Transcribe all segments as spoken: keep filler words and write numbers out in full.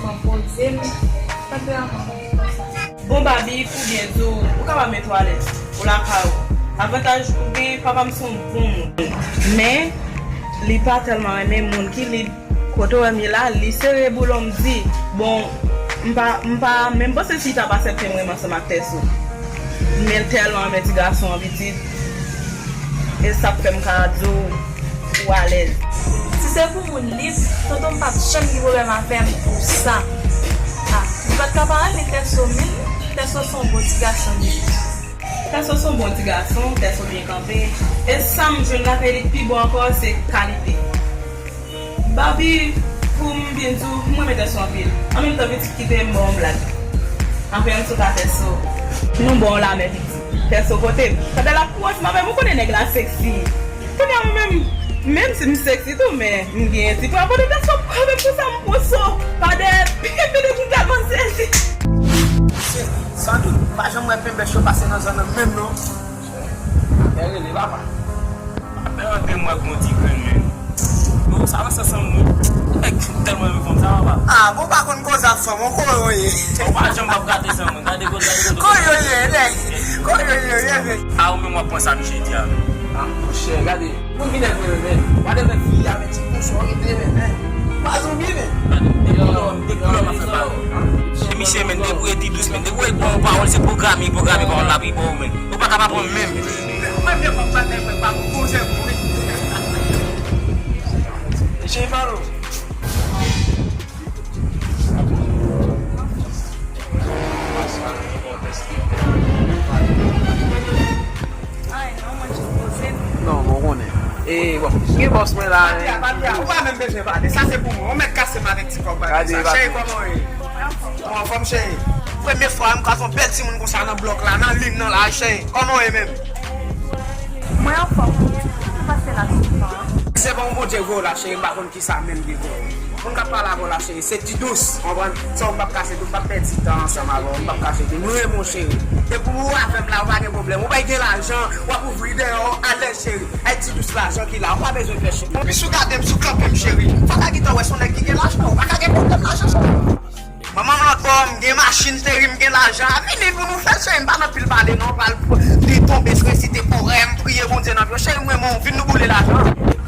Mwen poze m, pa te anvan mwen konsa. Bon, Babi, pou byen di w, ou kapab mete w alèz. Ou lakay ou. Avantaj ou gen, papa m se yon bon moun. Men, li pa tèlman renmen moun ki lib. Kote w wè m ye la, li sere boulon m di, bon, m pa, m pa menm panse si l t ap aksepte m renmen ansanm ak Tèso. Men l tèlman renmen ti gason an pitit. E sa k fè m ka di w, ou alèz. Si se pou moun lib, tonton m p ap janm gen pwoblèm avè m pou sa. A, li pa t ka pa renmen Tèso, men Tèso se yon bon ti gason li. Tèso se yon bon ti gason, Tèso byen kanpe. E sa m jwenn lakay li k pi bon ankò, se kalite. Babi, pou m byen di w, m renmen Tèso anpil. An menm tan, pitit, kite m ba w yon blag. Apre m sot a Tèso. Nou ba w lanmen, pitit. Tèso, kote m? Pandan l ap kouri ansanm avè m, ou konnen nèg la seksi. Kounye a mwen menm, menm si m seksi tou, men m gen ti pwen kote Tèso, kote m konsa m pran so. Pa dèyè, pitit, m tèlman sezi. Se, san dout, m pa janm wè penbèch yo pase nan zòn nan menm non. Afè rele, papa. Apre antre m wè gon ti grenn men. Yo, sa ranse san mwen. Nèg tèlman renmen fanm sa, papa. A, bon, pa konn koze ak fanm, on koyo ye. Ou pa janm p ap gate san mwen. Gade kote, gade kote. Koyo ye, nèg. Koyo ye, ye, ye. A, ou menm w ap pran sa misye di a. A, monchè, gade. Moun ki nèg renmen, men. Pa de men fi a, men ti kochon, rete men, men. Pa zonbi, men. Gade, de koulè, de koulè m ap fè ba yo. E misye, men, debouye ti dous, men. Debouye bon pawòl, se pwograme, pwograme pawòl la, pi bon, men. Ou pa ka pa pran menm. Mwen menm kòm batay mwen pa pou konzè pou mwen. Mesye Malo. Ay, non, mwen jis poze m. Non, bon, konnen. E, bon, gen bòs mwen la. Papya, papya, ou pa menm bezwen pale. Sa se pou mwen. Ou mèt kase m avèk ti kòb bagay sa. Cheri, kòman w ye? Mwen anfòm, cheri. Premye fwa m kwaze yon bèl timoun konsa nan blòk la, nan liy nan la, cheri. Kòman w ye menm? Mwen anfòm wi, ou pase la souvan. Se bon Bondye voye w la, cheri, m pa konn kisa menm ki voye w. Moun k ap pale avè w la, cheri, se Ti Dous, konprann? Sa w m p ap kache tou, m p ap pèdi tan ansanm avè w, m p ap kache tou. Mwen renmen w, cheri. Depi w avè m la, ou pa gen pwoblèm. Ou bay gen lajan, w ap ouvri dèyè w, alèz, cheri. Ay, Ti Dous, lajan ki la, ou pa bezwen pè, cheri. Anplis, ou gade m, si w kanpe m, cheri. Fò ta gentan wè se yon nèg ki gen lajan, ou pa ka gen pwoblèm lajan sa. Manman m lòt bò, m gen machin, cheri, m gen lajan. A vini pou nou fè l, cheri, m pa nan pil pale non, pral di tonbe sou resite korè, m priye Bondye nan pye w. Cheri, m renmen w, vin nou boule lajan.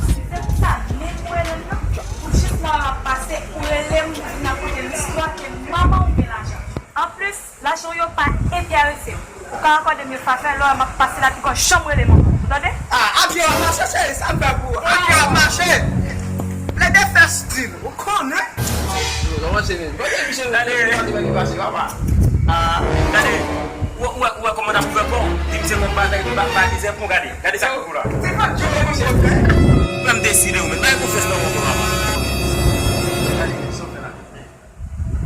Si se pou sa, menm ou rele m nan, pou jis la w ap pase, ou rele m, ou vin rakonte m istwa ke manman w gen lajan. Anplis, lajan w yo pa enterese m. Ou ka akòde m yon fafè, lè w wè m ap pase la, pi kò janm rele m ankò. Ou tande? A, avyon ap mache, cheri, sa m fè pou ou? Avyon ap mache. Plede fè stil, ou konnen. Yo, kòman se menm? Kote misye menm? Gade. Kote misye pase, papa? A. Gade. Ou, ou, ou wè kòman n ap fè kò? Di misye kòm bagay, bagay, zèpon, gade. Gade sa k pou la. Se pa djòl misye fè. Fè m deside ou menm. Bay konfyans nan mwen, papa. Gade, sa w fè la.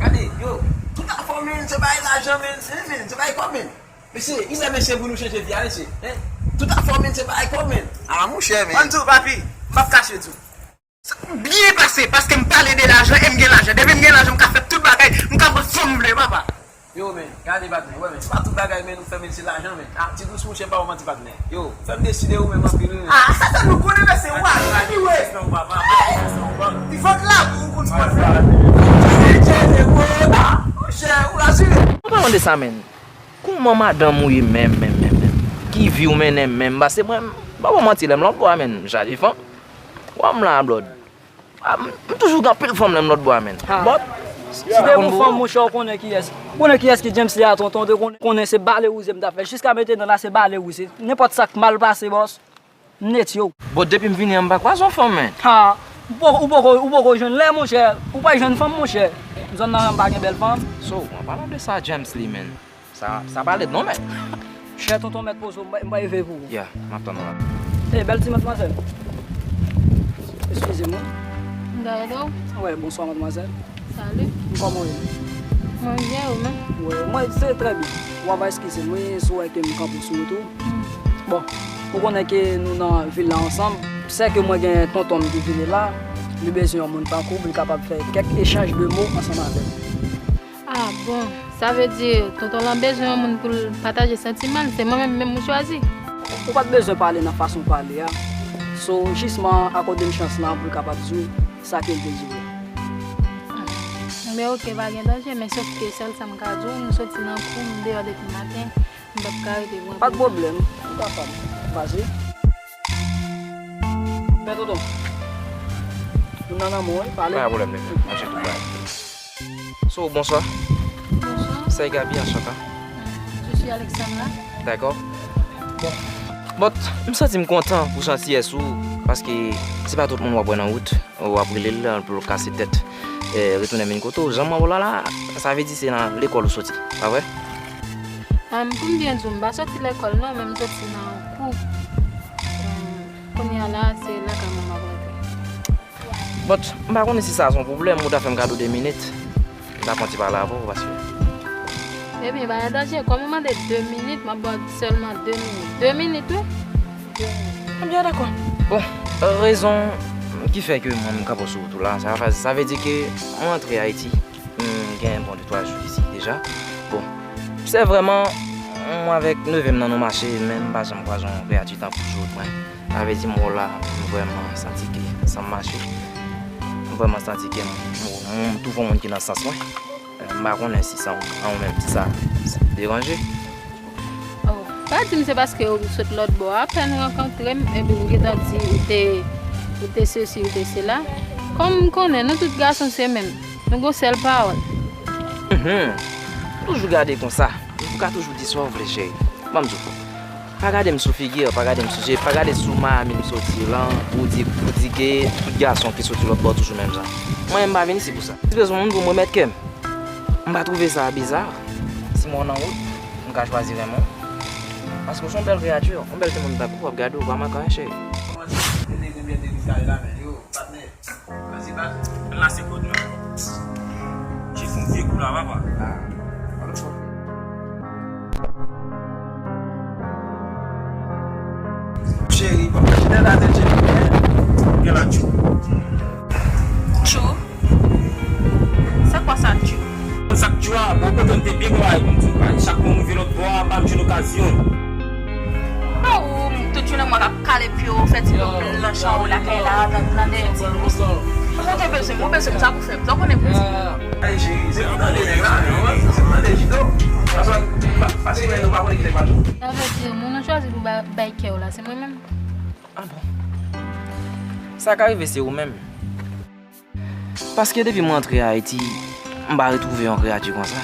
Gade, yo, tout afè w, men, se bay lajan, men, se, men, se bay kòb, men. Mesye, ki sa mesye pou nou chanje vi a, mesye? Hein? Tout afè w, men, se bay kòb, men. A, monchè, men. Ann di w, papi, m p ap kache di w. Sa byen pase, paske m pale de lajan e m gen lajan. Depi m gen lajan, m ka fè tout bagay, m ka pran fanm m vle, papa. Yo, men, gade, patnè, wè, men, se pa tout bagay, men, nou fè, men, se lajan, men. A, Ti Dous, monchè, m pa w manti, patnè. Yo, fè m deside ou menm anpil, wi, men. A, sa, sa nou konnen, men, se ou a, anyway. Non, papa, non, papa. Li fòk la pou ou konn sa. Monchè, ou rasire. An palan de sa, men, kòman madanm ou ye menm, menm, menm, menm? Ki vi w mennen menm? Paske mwen, m pa ba w manti, lè m lòt bò a, men, m chaje fanm. Wè m la, blòd. A, m, m toujou gen anpil fanm lè m lòt bò a, men. But, si te pou fanm, monchè, ou konnen kiyès. Ou konnen kiyès ki James li a, tonton, ou te konnen, konnen se bale wouze m t ap fè. Jiska mentenan la, se bale wouze. Nenpòt sa k mal pase, bòs. M netye w. Bon, depi m vini an, m pa kwaze yon fanm, men. Ha! Ou poko, ou poko, ou poko jwenn lè, monchè. Ou pa jwenn fanm, monchè. Zòn nan menm pa gen bèl fanm. So, an palan de sa, James li, men. Sa, sa pa lèd non, mèt. Chè tonton mèt poze w, m bay, m bay veye pou ou. Yeah, m ap tann ou la. Hey, bèl ti madmwazèl. Eskize mwen. M ka ede w? Wè, bonswa, madmwazèl. Salut. Kòman w ye? Mwen byen, ou menm? Wè, mwen se trè byen. W ap eskize m, wi, si w wè ke m kanpe sou wout ou. Bon, ou konnen ke nou nan vil la ansanm. Sè ke mwen gen tonton m ki vini la, li bezwen yon moun tankou w pou l kapab fè kèk echanj de mo ansanm avè m. Ah bon, sa vle di tonton lan bezwen yon moun pou l pataje santiman l, se mwen menm, menm ou chwazi. Ou pa t bezwen pale nan fason w pale a. So, jisman akòde m chans lan pou l kapab di w sa ke l te di w la. Men oke, pa gen danje, men sof ke sèl sa m ka di w, m soti nan kou, m deyò depi maten, m p ap ka rete pou anpil tan. Pa t pwoblèm, ou kapab. Pase. Men tonton, nou nan lanmou, wi, pale. Pa gen pwoblèm, nèg. M ap chèche tout bagay. So, bonswa. Bonswa. Sa e Gaby, enchanté. Je suis Alexandra. Dakò. Bon. But, m santi m kontan pou jantiyès ou, paske se pa tout moun w ap wè nan wout, w ap rele l pou l kase tèt, eh, retounen vin kote w. Jan m wè w la la, sa vle di se nan lekòl ou soti, pa vre? Em, pou m byen di w, m pa soti lekòl non, men m soti nan kou. Em, kounye a la, se lakay mwen m ap rantre. But, m pa konnen si sa se yon pwoblèm, ou ta fè m kado de minit. M ta fè yon ti pale avè w, paske. Ebyen, pa gen danje, kòm ou mande de minit, m ap ba w sèlman de minit. De minit, wi. Ebyen, dakò. Bon, rezon ki fè ke mwen m kanpe sou wout ou la, sa, sa vle di ke mwen antre Ayiti, m gen bon de twa jou isi deja. Bon, se vrèman, mwen avèk neve m nan nou mache, men m pa janm kwaze yon kreyati tankou w jodi mwen. Sa vle di m wè w la, m vrèman santi ke san m mache, m vrèman santi ke m, m, m twouve yon moun ki nan sans mwen. M pa konnen si sa, an ou menm, si sa, sa deranje. Oh, pa di m se paske ou sot lòt bò a, apèn rankontre m, epi m gentan di ou te, ou te sesi, ou te sela. Kòm m konnen, nou tout gason se menm. Nou gon sèl pawòl. Mhm. Toujou gade konsa. Ou ka toujou di sa w vle, cheri. Ban m di w. Pa gade m sou figi, pa gade m sou je, pa gade sou mayami m soti lan, pou di, pou di ke tout gason ki soti lòt bò toujou menm jan. Mwen, m pa vin isi pou sa. Si bezwen moun pou m remèt kè m. M pa twouve sa biza. Si mwen nan wout, m ka chwazi renmen w. Paske w se yon bèl kreyati, yon bèl timoun tankou w ap gade w, pa manke anyen, cheri. Kòmanse, te te te te te kare la, men yo, patnè. Ann lase kò nou. Cheri, fè yon vye kou la, papa. Cheri, papa, cheri, la tèt cheri. Gen la tchou. Tchou? Se kwa sa, tchou? Sa k tchou a, bon, kote m te byen kòmay pou m di w, chak moun rive lòt bò a, pa m jwenn okazyon. Ba ou, tout jounen mwen k ap kale pye w, fè ti blanch an ou lakay la, nan, nan dèyè ti. Ou te bezwen m, ou bezwen m, sa pou fè m, sa w konnen pou di. Ay, cheri, se pou tande nèg la, non, se pou tande Jito. Paske, pa, paske nou pa konnen ki nèg pa tou. Sa vle di, moun ou chwazi pou ba-, bay kè w la, se mwen menm? Ah bon? Sa ka rive se ou menm. Paske depi mwen antre Ayiti, m pa retwouve yon kreyati konsa.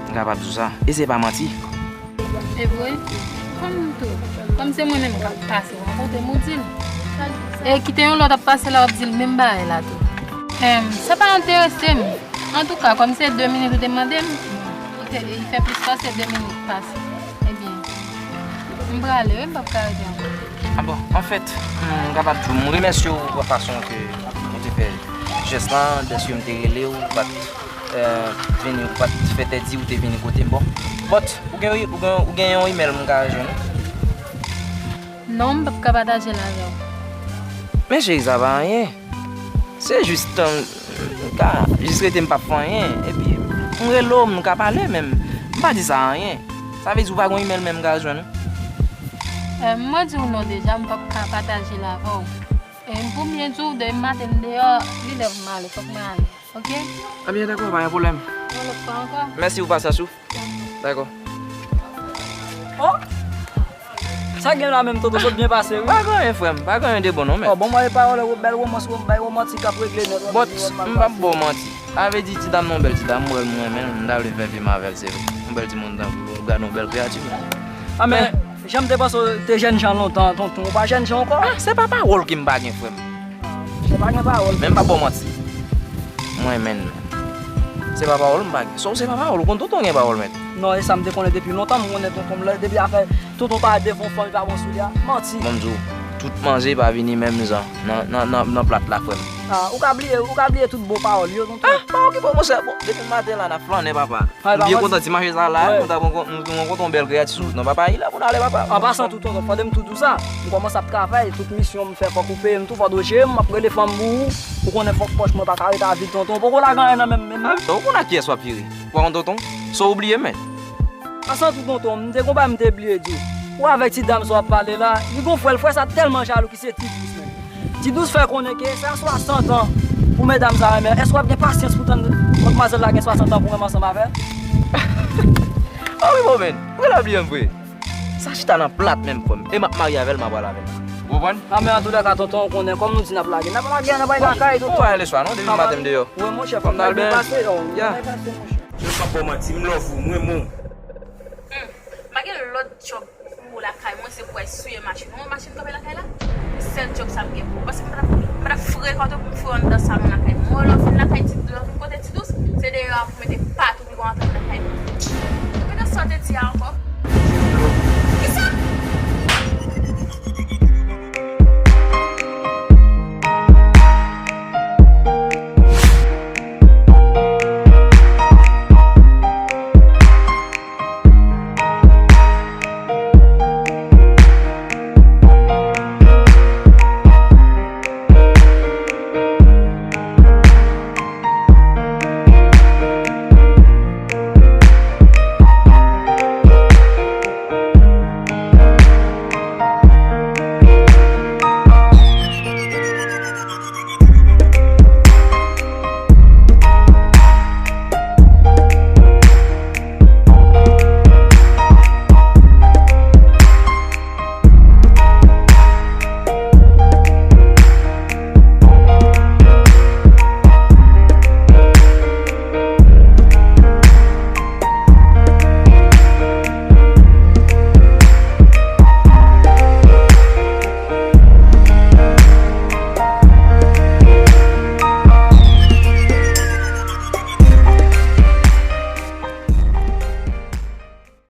M kapab di w sa. E se pa manti. Se vre? Kòm tou, kòm se mwen menm k ap pase, w ap kote m ou di l. E kite yon lòt ap pase la, w ap di l menm bagay la tou. Em, sa pa enterese m. Antouka, kòm se de minit ou te mande m, li te, li fè plis pase de minit pase. Ebyen, m prale, wi, m p ap ka rete ankò. Ah bon, anfèt, m kapab di w, m remèsye w pou fason ke ou te fè jès lan, dèske m te rele w, ou pa t, eh, vini, ou pa t fè tèt di, ou te vini kote m. Bon, but, ou gen, ou gen, ou gen yon email m ka jwenn ou? Non, m p ap ka pataje l avè w. Men cheri, sa pa anyen. Se jis tan, m ka jis rete m p ap fè anyen. Epi, m rele w, m ka pale, men m pa di sa anyen. Sa vle di ou pa gen email menm m ka jwenn ou? Eh, mwen di w non deja, m p ap ka pataje l avè w. E pou m byen di w, demen maten m deyò, li lè pou m ale, fòk mwen ale. Oke? Ebyen, dakò, pa gen pwoblèm. Yon lòt fwa ankò. Mèsi pou pasyans ou. Dakò. Oh! Sa gen la menm, Toto, sot byen pase, wi. Pa gen anyen, frè m. Pa gen anyen de bon, non, men. Oh, bon, mwen, e pawòl, bèl womans, bay womantik ap regle nèt, wè. But, m p ap ba w manti. Sa vle di, ti dam nan, yon bèl ti dam, m wè l, m renmen l, m ta vle fè vi m avè l, se vre. Yon bèl timoun tankou l, ou gade yon bèl kreyati, men. Ah, men, jan m te panse w te jènjan lontan, tonton, ou pa jènjan ankò? Ah, se pa pawòl ke m pa gen, frè m. Se pa gen pawòl. Men m p ap ba w manti. Mwen menm. Se pa pawòl m pa gen. So, se pa pawòl, ou konn tonton gen pawòl, men. Non, e sa m te konnen depi lontan, m konnen tonton m la, depi afè tonton pa devan fanm, li pa bon sou li a. Manti. Bon, m di w, tout manje pa vini menm jan nan, nan, nan, nan plat la, frè m. Ah, ou ka bliye, ou ka bliye tout bon pawòl yo, tonton. Ah, pa okipe w, monchè. Bon, depi maten la, n ap flannen, papa. M byen kontan ti mache sa la, nou ta rankontre yon bèl kreyati sou wout nan, papa, li lè pou n ale, papa. An pasan tou, tonton, pandan m tou di w sa, m kòmanse ap travay, tout misyon m fè fòk ou peye m tou, fò dwe jere m, m ap rele fanm pou ou, ou konnen fòk pòch mwen pa ka rete a vid, tonton, ou poko lage anyen nan men m menm non. Ou konn ak kiyès w ap jere? Ou pa konn tonton? So ou bliye men? An pasan tou, tonton, m te gon bagay m te bliye di w. Ou avèk ti dam sa w ap pale la, li gon frè l, frè sa tèlman jalou ki se Ti Dous menm. Ti Dous fè konnen ke se a swasant an pou medam sa renmen. Èske w ap gen pasyans pou tann kòt Manzè la gen swasant an pou mwen ansanm avè l. Ah wi, bon, men. Ou genlè bliye m vre. Sa chita nan plat menm, frè m. E m ap marye avè l, m ap pral avè l. Ou konprann? Ah, men antoulèka, tonton, ou konnen, kòm nou di n ap lage, n ap lage, n ap bay lakay, tonton. Ou pa ale swa, non, depi maten m deyò. Wi, monchè, fò m ta al byen. Pase, oh, ya. Mwen pa ba w manti, m love ou, m renmen w. Hmm. M pa gen lòt djòb pou ou lakay mwen, se pou w al souye machin. Ou wè machin kanpe lakay la? Se sèl djòb sa m gen pou ou. Paske m pa t ap, m pa t ap frekante w pou m fè w anndan salon lakay mwen. Ou wè lè w vin lakay Ti, lè w vin kote Ti Dous, se deyò a pou mete patou pou w antre lakay mwen. Ou gentan sa w te di a ankò?